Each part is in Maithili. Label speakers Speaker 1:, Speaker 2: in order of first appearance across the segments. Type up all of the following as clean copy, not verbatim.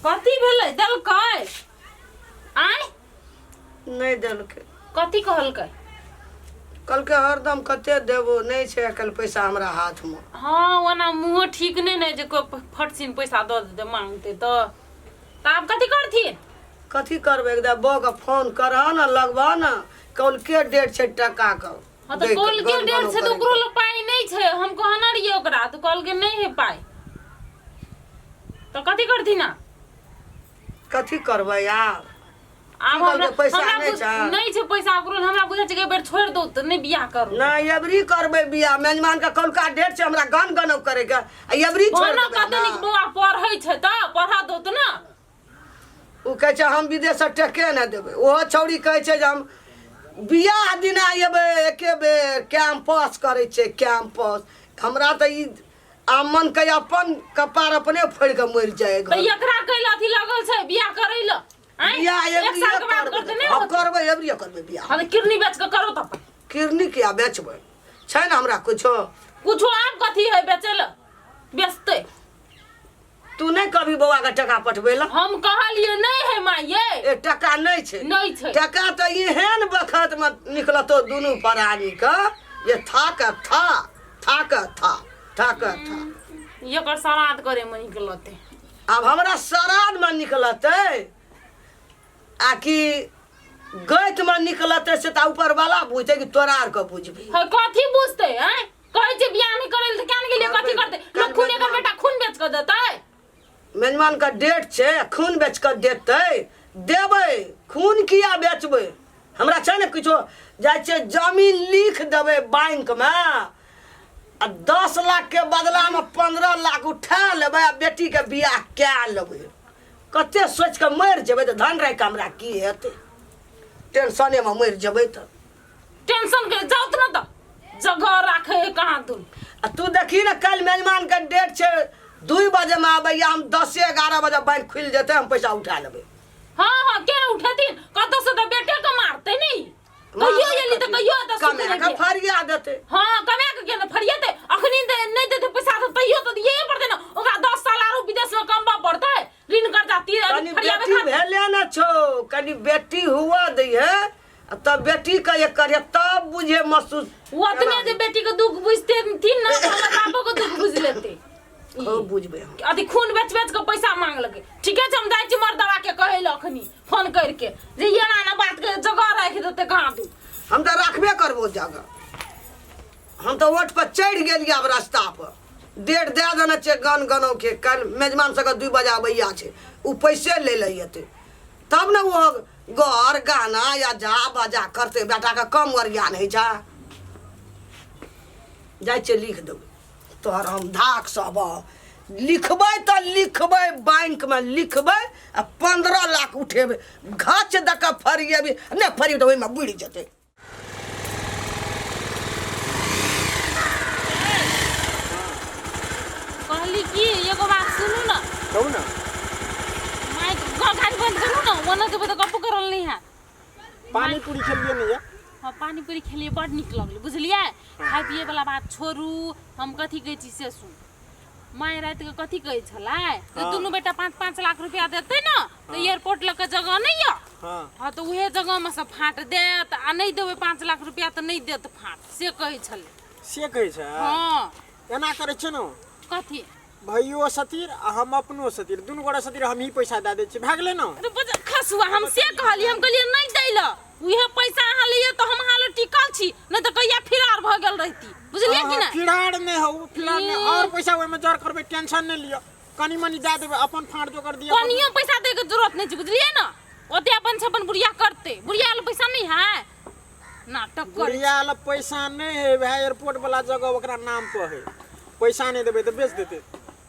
Speaker 1: कथी भेलै देलकै आँय
Speaker 2: नहि देलकै
Speaker 1: कथी कहलकै
Speaker 2: कहलकै हरदम कते देबो नहि छै आइकाल्हि पैसा हमरा हाथमे
Speaker 1: हँ ओना मुँहो ठीक नहि ने जे कोइ फटसिन पैसा दऽ देतै मांगतै तऽ तऽ आब कथी करथिन
Speaker 2: कथी करबै एकदा बौके फोन करह ने लगबह ने कौलके डेट छै टकाके
Speaker 1: हँ तऽ कौलके डेट छै तऽ ओकरो लग पाइ नहि छै हम कहने रहियै ओकरा तऽ कहलकै नहि है पाइ तऽ कथी करथिन आब
Speaker 2: कथी करबै आब
Speaker 1: आब
Speaker 2: की
Speaker 1: हमरा
Speaker 2: कहलकै, पैसा
Speaker 1: हमरा
Speaker 2: नहि छै?
Speaker 1: नहि छै पैसा ओकरो हमरा बुझै छै कि एक बेर छोड़ि दौ तऽ नहि बियाह करू
Speaker 2: नहि एबरी करबै बियाह मेजमान के कौलका डेट छै हमरा गन गनौ करे के आ एबरी छोड़
Speaker 1: ओना
Speaker 2: देबै
Speaker 1: कते नीक
Speaker 2: ने।
Speaker 1: बौआ पढ़ै छै तऽ पढ़ा दौ तऽ ने
Speaker 2: ओ कहै छै हम विदेशसँ टके नहि देबै ओहो छौड़ी कहै छै जे हम बियाह दिना एबै एके बेर कैंपस करै छै कैंपस हमरा तऽ ई आब मन कहै अपन कपार अपने फोड़ि कऽ मरि जाय
Speaker 1: तऽ एकरा कैला अथी लगल छै बियाह करै लए आँय?
Speaker 2: बियाह
Speaker 1: एक
Speaker 2: एबरी
Speaker 1: साल के बाद करतै नहि
Speaker 2: हम
Speaker 1: होतै
Speaker 2: करबै एबरी करबै बियाह
Speaker 1: हँ तऽ किडनी बेच कऽ करू तऽ अपन
Speaker 2: किडनी किया बेचबै छै ने हमरा कुछो
Speaker 1: कुछो आब कथी है बेचै लए बेचतै
Speaker 2: तू नहि कभी बौआ के टका पठबै लए
Speaker 1: हम कहलिए नहीं है माँ ये
Speaker 2: ए टका नहि छै
Speaker 1: नहीं छै
Speaker 2: टका तऽ एहन बखत मे निकलतो दुनू प्राणी के जे था के था था के था था के था
Speaker 1: एकर श्राद्ध करे में निकलते
Speaker 2: आब हमरा श्राद्ध मे निकलतै आ कि गैत मे निकलतै से तऽ ऊपर वाला बुझतै कि तोरा आर के बुझबही
Speaker 1: है कथी बुझते हैं कहै छै बियाह नहि करै लए तऽ केना गेलियै कथी करतै लोक खून एकर बेटा खून बेच कऽ देतै
Speaker 2: मेजबान के डेट छै खून बेच कऽ देतै देबै खून किया बेचबै हमरा छै ने किछो जाइ छियै जमीन लिख देबै बैंकमे आ 10 लाख के बदलामे 15 लाख उठा लेबै आ बेटीके बियाह कए लेबै कते सोचि कऽ मरि जेबै तऽ धन राखि कऽ हमरा की हेतै टेंशनेमे मरि जेबै तऽ
Speaker 1: टेंशन के जाउ तऽ न तऽ जगह राखे है कहाँ तुम
Speaker 2: आ तू देखी ने काल्हि मेजबान के डेट छै 2 बजेमे आबैया हम 10 11 बजे बैंक खुलि जेतै हम पैसा उठा लेबै
Speaker 1: हाँ हाँ के उठेथिन कतौ से तऽ बेटे के मारते नहीं कहियो एली तऽ कहियो तऽ सुख
Speaker 2: कमा
Speaker 1: नहि
Speaker 2: के
Speaker 1: भेल।
Speaker 2: फरिया देतै
Speaker 1: हाँ कमा के केना फरियेतै अखनी दे नहीं देते पैसा तऽ तैयो तऽ दिए पड़तै ने ओकरा 10 साल आरो विदेश में कमबा पड़तै ऋण कर्जा तीर
Speaker 2: कनि
Speaker 1: फरियाबे
Speaker 2: बेटी
Speaker 1: खातिर
Speaker 2: भेले ने छौ कनि बेटी हुआ दै है आ तब बेटी के ये करे तब बुझे महसूस
Speaker 1: ओ अतने जे बेटी के दुख बुझते थिन ना तऽ हमर बापो के दुख बुझ लेते
Speaker 2: खूब बुझबै हम
Speaker 1: अथी खून बेच बेच के पैसा मांगलकै ठीके छै हम जाइ छी मर्दवा के कहै लए अखनी फोन करके जे एना एना बात के जगह राखि देतै कहाँ दू
Speaker 2: हम तऽ राखबे करबो जगह हम तऽ ओट पर चढ़ि गेलियै आब रास्ता पर डेट दए देने छै गन गनौ के काल्हि मेजबान सबके 2 बजे अबैया छै ओ पैसे लै लए एतै तब ने ओ गर गाना या जा बजा करतै बेटाके कम ओरियान होइ छै जाइ छियै लिख देबै तोहर हम धाक सब लिखबै तऽ लिखबै बैंकमे लिखबै आ 15 लाख उठेबै घच दऽ कऽ फरिएबै नहि फरिएबै तऽ ओहिमे बुड़ि जेतै
Speaker 1: कहली कि एगो बात सुनू ने
Speaker 3: कहू ने
Speaker 1: माइक गाड़ी बंद करू ने ओना जेबै तऽ गप्पो करल नहि हैत
Speaker 3: पानी पूरी खेलिए नहीं है
Speaker 1: हाँ पानी पूरी खेलिए बड़ नीक लगलै बुझलियै खाय पिए वाला बात छोड़ू हम कथी कहै छी से सुन माय रातिके कथी कहै छलै जे दुनू बेटा 5-5 लाख रुपया देतै ने तऽ एयरपोर्ट लऽ के जगह नहि यऽ हाँ तऽ उहे जगहमे से फाँट देत आ नहि देबै 5 लाख रुपया तऽ नहि देत फाँट से कहै छलै
Speaker 3: से कहै छै
Speaker 1: हाँ
Speaker 3: एना करै छै ने
Speaker 1: कथी
Speaker 3: भैयो सतीर आ हम अपनो सतीर दुनू गोटा सतीर हमही पैसा दए दै छियै भए गेलै ने
Speaker 1: अरे खसुआ हम से कहलियै हम कहलियै नहि दै लए उहे पैसा अहाँ लैए तऽ हम अहाँ लग टिकल छी नहि तऽ कहिया फिरार भऽ गेल रहिती बुझलियै कि नहि
Speaker 3: फिरार नहि हौ फिरार नहि और पैसा ओहिमे जर करबै टेंशन नहि लिअ कनि मनि दए देबै अपन फाँट जोकर दिअ
Speaker 1: कनियो पैसा दै के जरूरत नहि छै बुझलियै ने ओते अपन छप्पन बुढ़िया करतै बुढ़िया लग पैसा नहि है नाटक कर
Speaker 3: बुढ़िया लग पैसा नहि है वएह एयरपोर्ट वाला जगह ओकरा नाम पर है पैसा नहि देबै तऽ बेच देतै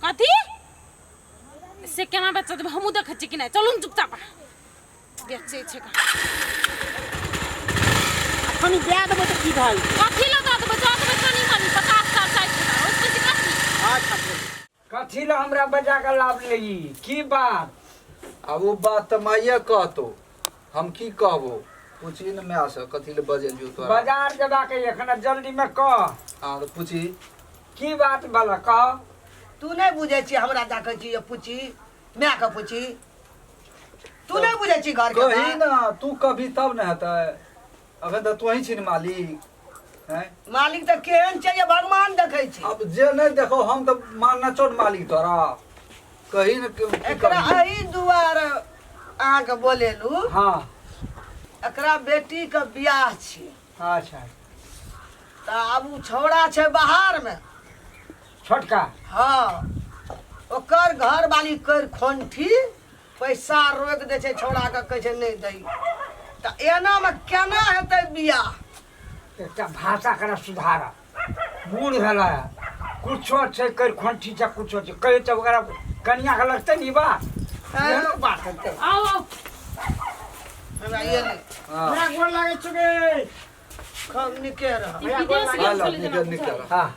Speaker 1: कथी से केना बेचत देबै हमहूँ देखै छियै कि नहि चलू ने चुपचाप बेचै छै कहाँ
Speaker 3: कनि दए देबै तऽ की भए जेतै
Speaker 1: कथी लऽ दऽ देबै दऽ देबै कनि मनि 50,000 60,000 ओहिसँ बेसी कथी
Speaker 3: अच्छा ठीक।
Speaker 4: कथी लए हमरा बजा कऽ लाभ लेली की बात
Speaker 5: आब ओ बात तऽ माइए कहतो हम की कहबो पूछी ने माय से कथी ले बजेलियो तोरा
Speaker 4: बाजार जेबाक एखन जल्दी में कह
Speaker 5: हाँ तऽ पूछी
Speaker 4: की बात भला कह
Speaker 2: तू नहि बुझै छी हमरा देखै छी ये पूछी माय के पूछी तू नहीं बुझै छी घर के
Speaker 5: कही
Speaker 2: बात?
Speaker 5: ना तू कभी तब न हेतै अखन तऽ तोही छी ने मालिक हैं
Speaker 2: मालिक तऽ केहन छै ये भगवान देखै छै
Speaker 5: अब जे नहीं देखो हम तऽ मानना चोट मालिक तोरा कही न की
Speaker 2: एकरा
Speaker 5: करबही?
Speaker 2: एहि दुआरे अहाँके बोलेलू
Speaker 4: हाँ
Speaker 2: एकरा बेटी के बियाह छै
Speaker 4: अच्छा
Speaker 2: तऽ आब ओ छौड़ा छै बाहर मे
Speaker 4: छोटका
Speaker 2: हाँ ओकर घरवाली कर खोंठी पैसा रोकि दै छै छौड़ाके कहै छै नहि दै तऽ एनामे केना हेतै बियाह
Speaker 4: एकटा भाषा करा सुधार बूढ़ भेला है कुछो छै कर खोंठी छै कुछो छै कहे तऽ ओकरा कनिया के लगतै नी बात एहनो बात हेतै
Speaker 1: आउ आउ
Speaker 2: हमरा ये नहि
Speaker 5: हाँ
Speaker 3: हमरा गोर लागै छौ गे
Speaker 2: खूब नीके रह
Speaker 1: ई विदेश
Speaker 5: हाँ,
Speaker 1: गेल
Speaker 5: ला,
Speaker 1: छलै जेना
Speaker 5: निकल निकल
Speaker 1: बुझाइ।
Speaker 4: हाँ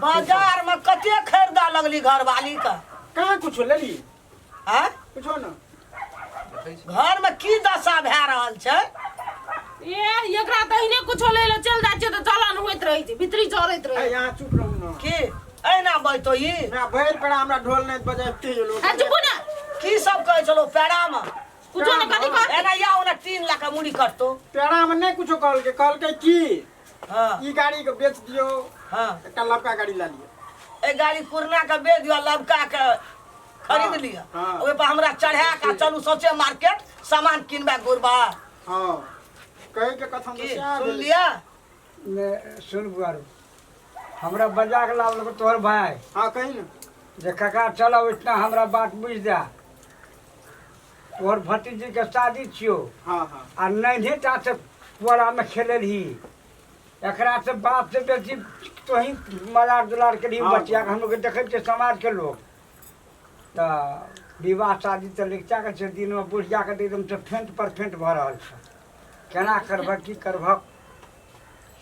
Speaker 2: बाजार में कते खरीदा लगली घरवाली के
Speaker 3: कहाँ कुछो लेली
Speaker 2: आँय
Speaker 3: कुछो न
Speaker 5: देखै छी।
Speaker 2: घर में की दशा भए रहल छै
Speaker 1: ए एकरा दहिने कुछो ले ले चल जाइ छै तऽ जलन होइत रहै छै भीतरी जरैत रहै
Speaker 3: ए, यहाँ चुप रहू न
Speaker 2: की एना बैतो ई
Speaker 3: हमरा भरि पेड़ा हमरा ढोल नहि बजाबते लोग
Speaker 1: आ चुपू ना
Speaker 2: की सब कहै छलो पेड़ा में
Speaker 1: कुछो ने कथी कर
Speaker 2: एना या ओना 3 लाख के मुड़ी कटतो
Speaker 3: पेड़ा में नहि कुछो कहलकै कहलकै की
Speaker 2: हाँ
Speaker 3: ई गाड़ी के बेच दियौ
Speaker 2: हाँ
Speaker 3: एकटा लबका गाड़ी ला लिअ
Speaker 2: ए गाड़ी पुरना के बेच दियो लबका के खरीद
Speaker 3: हाँ,
Speaker 2: लिअ
Speaker 3: हाँ।
Speaker 2: ओहि पर हमरा चढ़ा के चलू सोचे मार्केट सामान किनबे गुरबा
Speaker 3: हाँ कहे के कथन
Speaker 2: की
Speaker 3: तऽ सएह
Speaker 2: सुन
Speaker 3: भेलै।
Speaker 2: लिअ
Speaker 4: ने सुन बुआरू हमरा बजा के लावल तोहर भाई
Speaker 3: हाँ कही न
Speaker 4: जे काका चलब इतना हमरा बात बुझि दे तोहर भतीजी के शादी छियो
Speaker 3: हाँ हाँ
Speaker 4: आ नन्हे टा से पुअरा में खेललही एकरा से बाप से बेसी तोही मलार दुलार के
Speaker 3: हाँ।
Speaker 4: बचिया के हम लोग देखै छियै समाज के लोग तऽ विवाह शादी तऽ लगिचा के छै दिनमे बुढ़िया के तऽ एकदम से फेंट पर फेंट भऽ रहल छै केना करबह की करबह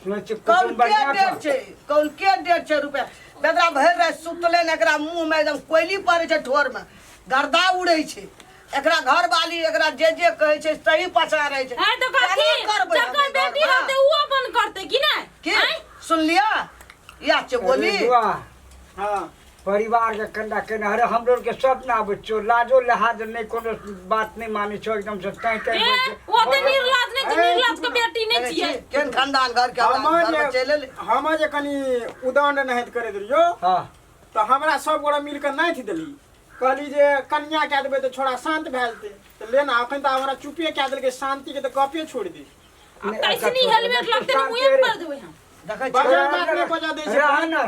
Speaker 4: सुनै छियै
Speaker 2: कौन
Speaker 4: कुटुम
Speaker 2: के
Speaker 4: बढ़िआँ
Speaker 2: डेट
Speaker 4: छै
Speaker 2: छै कौन के डेट छै रुपया बेदरा भरि राति सुतले ने एकरा मुंह में एकदम कोयली पड़ै छै ठोर में गर्दा उड़ै छै एकरा घरवाली एकरा जे जे कहै छै सही पछा रहै छै
Speaker 1: है तऽ कथी
Speaker 2: केना करबै हम
Speaker 1: जकर
Speaker 2: एहि
Speaker 1: बेटी
Speaker 2: घरमे?
Speaker 1: रहतै उ अपन करतै कि नहि
Speaker 2: की
Speaker 1: आँय?
Speaker 2: सुनलियै इएह छै बोली
Speaker 4: अरे बुआ,
Speaker 3: हाँ
Speaker 4: परिवार के कंडा केने अरे हमरो के सब ना आबै छौ लाजो लिहाज नहि कोनो बात नहि मानै छौ एकदम से तैं तैं
Speaker 1: ए ओ तऽ निर्लाज नहि छै निर्लाज के बेटी नहि छियै
Speaker 2: केहन खानदान घर के
Speaker 3: हम
Speaker 2: घर में
Speaker 3: जे
Speaker 2: चलि एलै
Speaker 3: हम जे कनि उदंड नाहित करैत रहियो
Speaker 4: हाँ
Speaker 3: तऽ हमरा सब गोरा मिल कऽ नाथि देली कहली जे कनिया कए देबै तऽ छोड़ा शान्त भए जेतै तऽ ले ने अखन तऽ हमरा चुपे कए देलकै शान्तिके तऽ गपे छोड़ि दे
Speaker 1: आब तऽ ऐसनी हेलमेट लगतै ने मुँहे पर देबै हम
Speaker 2: देखै
Speaker 3: बजा
Speaker 2: छियै
Speaker 3: बात नहि बजा दै छै
Speaker 4: रह न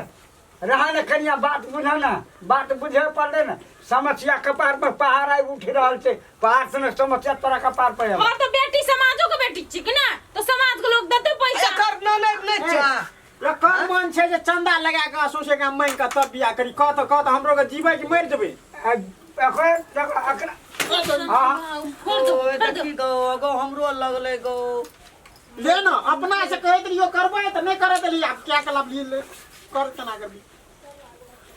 Speaker 4: रह न कनिया बात बुझ न बात बुझे पड़ले न समस्या कपार पर पहाड़ आबि उठि रहल छै पहाड़ से समस्या तोरा कपार पर आयल।
Speaker 1: हँ तऽ बेटी समाजो के बेटी छी कि ना तऽ समाज के लोग देतै पैसा
Speaker 2: एकर ननद नहि छै
Speaker 3: एकर मन छै जे चंदा लगा कऽ सौंसे गाम मांगि कऽ तब बियाह करी कह तऽ कह तऽ हमरो के जीबै कि मरि जेबै
Speaker 4: आ, एकर देखो, एकरा
Speaker 1: हाँ, फोड़ दो,
Speaker 2: ओए
Speaker 1: फोड़ दो।
Speaker 2: देखी गो गो हमरो लगलै गो
Speaker 3: ले न अपना से कहैत रहियो करबै तऽ नहि करऽ देली आब क्या के लाभ ले कर केना करबी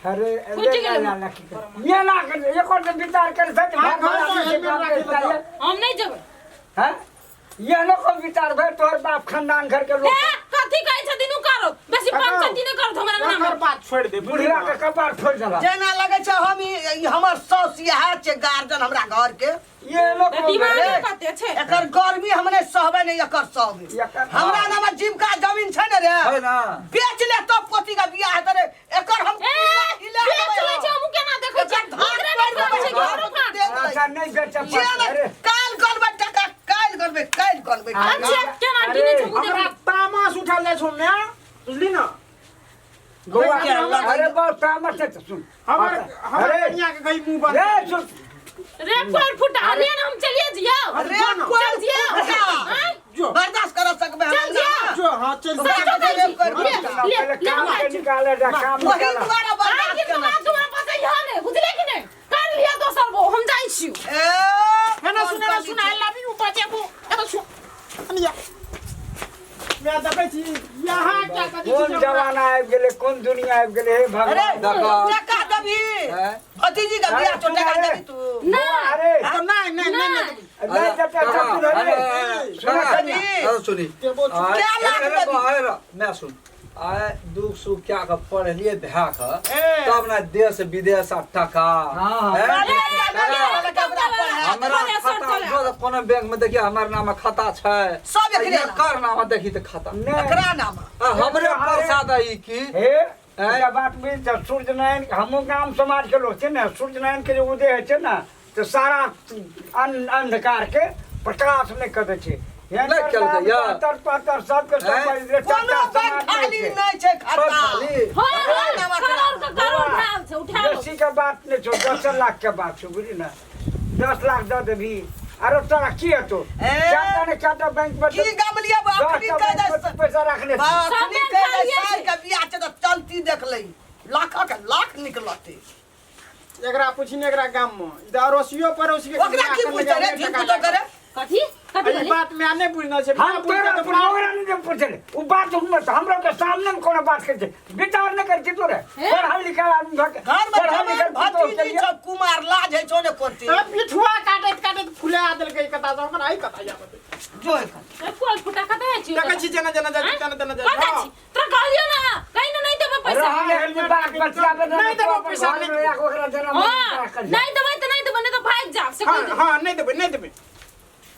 Speaker 4: अरे
Speaker 1: फुटि
Speaker 4: ले
Speaker 1: गेलै।
Speaker 4: ला ला की कर ये ना कर एको से विचार कर सक
Speaker 3: हाँ, घर पर हेलमेट राखी ले जाओ।
Speaker 1: हम नहीं जेबै
Speaker 4: हैं ये न को विचार भए तोहर बाप खानदान घर के लोग
Speaker 1: ए कथी कहै छथिन उ करो बेसी पंचायती नहि करत हमरा
Speaker 3: एकर
Speaker 1: नाम
Speaker 3: बात छोड़ि दे
Speaker 4: बुढ़िया के कपार फोड़ देला
Speaker 2: जेना लगै छै हम ई हमर साउस इएह छै गार्जियन हमरा घर के
Speaker 4: ये लोग
Speaker 1: दिमाग
Speaker 2: ए,
Speaker 1: कते छै
Speaker 2: एकर गर्मी हम नहि सहबै नहि एकर सहबै
Speaker 4: एकर-
Speaker 2: हमरा नाम जीविका जमीन छै ने रे
Speaker 5: है ना
Speaker 2: बेच ले तब पति का बियाह हेतै रे एकर हम
Speaker 1: ए
Speaker 2: हिला
Speaker 1: बेच
Speaker 2: देबै
Speaker 1: लै छै
Speaker 2: हम।
Speaker 1: हमहूँ केना देखै छियै
Speaker 2: एकर धान
Speaker 1: ओकरे नहि
Speaker 2: तोड़ि
Speaker 1: देखै छै
Speaker 2: देबै,
Speaker 1: घरो फाड़
Speaker 2: देख लै।
Speaker 4: अच्छा नहीं बेचे
Speaker 2: जे ने
Speaker 4: अरे
Speaker 2: काल्हि गनबै टका काल्हि गनबै काल्हि गनबै
Speaker 1: अच्छा केना
Speaker 4: अरे,
Speaker 1: गिनै छै उ
Speaker 3: हमरा
Speaker 1: देखबै
Speaker 3: तामस उठल जाइ छौ माय बुझली न
Speaker 4: गोवा
Speaker 2: के
Speaker 4: अरे बहुत तामस है तो सुन
Speaker 3: हमर हमर
Speaker 4: अरे
Speaker 3: कनिया के कहीं मुंह बंद
Speaker 4: रे सुन
Speaker 1: रे पैर फुटा ले ना हम चलिए जियो
Speaker 2: अरे
Speaker 3: जो ना।
Speaker 2: कोई
Speaker 1: चल जियो
Speaker 2: फुटा।
Speaker 1: आँय?
Speaker 3: जो
Speaker 2: बर्दाश्त कर सकबै हम
Speaker 1: चल जियो।
Speaker 3: जो हाँ चल
Speaker 2: ओकरा
Speaker 1: सचो
Speaker 2: के
Speaker 1: कहै
Speaker 2: रेप
Speaker 1: छी।
Speaker 2: कर
Speaker 1: ले,
Speaker 2: फुटा।
Speaker 1: ले,
Speaker 4: पहले
Speaker 1: ले
Speaker 4: काम
Speaker 1: हम
Speaker 4: के
Speaker 1: आइ छी।
Speaker 4: निकाले जा काम
Speaker 2: वही
Speaker 4: निकाला
Speaker 2: दुआरे
Speaker 1: आइ
Speaker 2: बर्दाश्त
Speaker 1: के
Speaker 2: केने
Speaker 1: समाज तुम्हारा पता है ने बुझले कि नहीं कर लिया दोसर वो हम जाइ छी
Speaker 2: ए
Speaker 3: है ना सुन ना सुन I love you बजेबू अरे सुन अनिया मैं देखै छी यहाँ क्या कथी
Speaker 4: कोन
Speaker 3: छी
Speaker 4: जमाना आबि गेलै कोन दुनिया आबि गेलै हे
Speaker 2: अरे
Speaker 4: भगवान
Speaker 5: देखा।
Speaker 2: टका देबही
Speaker 5: हैं?
Speaker 2: भतीजी के बियाह छौ टका देबही तू
Speaker 1: ना
Speaker 4: अरे
Speaker 3: तो नहीं नहीं नहीं नहीं
Speaker 4: नहीं जते छपी रे सुन
Speaker 2: कनी।
Speaker 5: अरे सुनी
Speaker 3: देबो छु।
Speaker 5: आय,
Speaker 2: क्या लाख
Speaker 5: अरे,
Speaker 2: देबही?
Speaker 5: अरे, मैं सुन आय दुख सुख क्या के पढ़लिए भए के
Speaker 3: ए।
Speaker 5: तब ना देश विदेश आ टका
Speaker 4: हाँ।
Speaker 5: हैं?
Speaker 2: अरे
Speaker 5: कोनो बैंक में देखिए हमार नाम खाता छै।
Speaker 2: सब एकरे नाम।
Speaker 5: एकर नाम देखी तऽ खाता।
Speaker 4: नहि।
Speaker 2: एकरा नाम।
Speaker 5: आ हमरे प्रसाद है ई की?
Speaker 4: हे, एकटा बात बुझि तऽ सूर्य नारायण हमहूँ गाम समाजके लोक छियै ने, सूर्य नारायणके जे उदय होइ छै ने तऽ सारा अंधकार के प्रकाश नहि कऽ दै छै।
Speaker 5: नहि केलकै या?
Speaker 4: तर पतर सबके सब
Speaker 5: हैं?
Speaker 4: बजले
Speaker 2: कोनो
Speaker 4: चाचा
Speaker 2: बैंक
Speaker 4: समाज
Speaker 2: खाली
Speaker 4: नहि छै।
Speaker 2: नहि छै खाता।
Speaker 5: खाली।
Speaker 1: हाँ,
Speaker 2: एकरा
Speaker 1: हाँ,
Speaker 2: नाम, एकरा
Speaker 1: करोड़ के करोड़ उठाओ छै, उठाओ।
Speaker 4: बेसी के बात नहि छौ, 10 लाख के बात छौ, बुझली ने? 10 लाख दऽ देबही आरो तोरा की हेतौ?
Speaker 2: ए,
Speaker 4: चारिटा ने चारिटा बैंक में
Speaker 2: की गमलिया
Speaker 4: दस
Speaker 2: अखनी
Speaker 4: टा
Speaker 2: कह
Speaker 4: बैंक
Speaker 2: दे
Speaker 4: में तू पैसा रखने छी।
Speaker 2: अखनी
Speaker 1: सब
Speaker 2: कह दे
Speaker 1: खालिए
Speaker 2: साल
Speaker 1: छै।
Speaker 2: के बियाह छै तऽ चलती देख लही, लाखक लाख निकलते।
Speaker 3: एकरा पूछी ने एकरा गाम में ई तऽ अड़ोसियो पड़ोसी के
Speaker 2: ओकरा की पूछते रे धी पुतो करे?
Speaker 1: कथी कथी
Speaker 3: ई
Speaker 1: भेलै?
Speaker 3: बात में नहि बुझना छै।
Speaker 4: हम तोरा ओकरा नहि पूछले, ओ बात हम हमरा के सामने में कोनो बात करै छै, विचार नहि करै छी तोरे।
Speaker 1: हे?
Speaker 4: पढ़ल लिखल आदमी भऽ के
Speaker 2: घर में
Speaker 4: पढ़ल
Speaker 2: जवान
Speaker 4: लिखल पुतोह के
Speaker 2: भतीजी
Speaker 4: लिए
Speaker 2: छौ कुमार, लाज है छौ ने कोती?
Speaker 3: ए, पिठुआ काटैत काटैत फुला देलकै कता से हमरा आई कता जाबत।
Speaker 2: जो एखन।
Speaker 1: ए, कोल फुटा कतऽ जाइ छी?
Speaker 3: देखै छी जेना जेना जाइ छी तेना तेना जाइ
Speaker 1: कतऽ
Speaker 3: छी।
Speaker 1: छी? तोरा कहलियौ ना, कहीं ना नहीं देबै पैसा।
Speaker 4: रहल हेलमेट बात बचियाबे
Speaker 3: नहि देबौ पैसा, नहि देबौ।
Speaker 4: ओकरा देना।
Speaker 1: हाँ, नहीं देबै तऽ नहीं देबै, नहीं तऽ भागि जाब से
Speaker 3: हाँ
Speaker 1: कहि देबै।
Speaker 3: हाँ, नहि देबै, नहि देबै।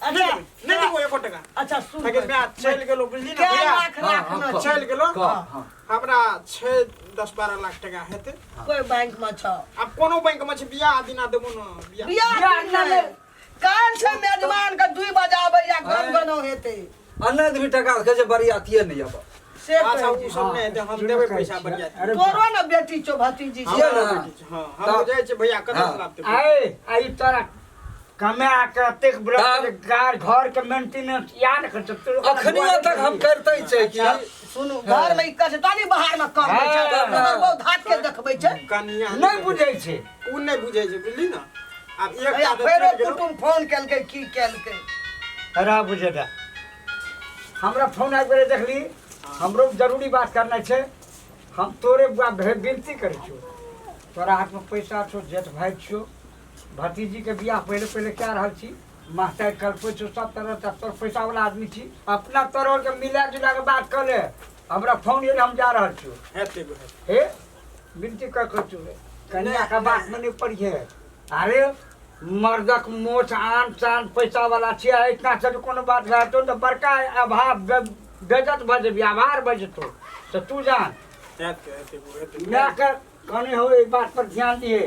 Speaker 2: अच्छा।
Speaker 3: नहि देबो एको टका।
Speaker 2: अच्छा सुन,
Speaker 3: लेकिन मैं चलि गेलो, बुझली ने
Speaker 2: कै
Speaker 3: भैया?
Speaker 2: लाख राखना छै?
Speaker 3: चलि गेलो।
Speaker 5: कह, हाँ।
Speaker 3: हमरा छै 10-12 लाख टका हेतै।
Speaker 2: कोइ बैंक में छौ?
Speaker 3: आब कोनो बैंक में छै, बियाह दिना देबो ने बियाह।
Speaker 2: बियाह
Speaker 4: बियाह
Speaker 2: दिन नहि।
Speaker 4: नहि।
Speaker 2: काल्हि छै मेजबान के 2 बजे आबैया, गन गनो हेतै।
Speaker 5: आ नहि देबही टका तऽ कहै छै बरियातिये नहि आबऽ।
Speaker 2: से
Speaker 3: अच्छा
Speaker 2: कहै
Speaker 3: उ सब नहि हेतै, हम देबै पैसा बरियाती।
Speaker 4: अरे
Speaker 2: तोरो ने बेटी छौ, भतीजी छौ।
Speaker 5: छियै ने?
Speaker 3: हाँ, हम जाइ छियै भैया, कतऽ
Speaker 5: हाँ।
Speaker 3: से लाबतै?
Speaker 4: आइ आइ तोरा कमा के एतेक व्रत
Speaker 5: तब?
Speaker 4: गार घर के मेंटेनेंस या ने खर्च
Speaker 5: अखनियो तक हम करिते छै कि
Speaker 2: सुनू, घर में इक्का छै तानी बाहर में कम होइ छै।
Speaker 4: हाँ।
Speaker 2: हमर बहु धात के देखबै छै।
Speaker 3: कनिया
Speaker 4: नहि बुझै छै।
Speaker 3: उ नहि बुझै छै, बुझली ने? आब एकटा
Speaker 2: भैया,
Speaker 3: तऽ
Speaker 2: फेरो
Speaker 3: चलि गेलौ।
Speaker 2: कुटुम फोन केलकै, की केलकै?
Speaker 4: रह बुझे दा, हमरा फोन आबि गेलै, देखली, हमरो जरूरी बात करना छै। हम तोरे बुआ विनती करै छियौ, तोरा हाथमे पैसा छौ, जेठ भाइ छियौ, भतीजीके बियाह पहिले पहिले कए रहल छी, मास्टर कल्पै छौ सब तरह से, तोर पैसावला आदमी छी, अपना तोर के मिला जुला के बात कऽ ले। हमरा फोन एलै, हम जा रहल छियौ।
Speaker 3: हेतै हेतै।
Speaker 4: हे, विनती कर कर छियौ, कन्याके बातमे नहि पड़िहे। अरे मर्दक मोछ आन चान पैसावला छियै, इतना सब कोनो बात भए जेतौ तऽ बड़का अभाव बेजत भऽ जेबही, आभार भऽ जेतौ, तऽ तू जान।
Speaker 3: हेतै हेतै हेतै।
Speaker 4: मायके कहने हो, एहि बात पर ध्यान दिहे,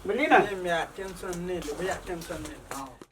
Speaker 4: बुझली ने?
Speaker 3: नहि माय, टेंशन नहि ले भैया, टेंशन नहि ले।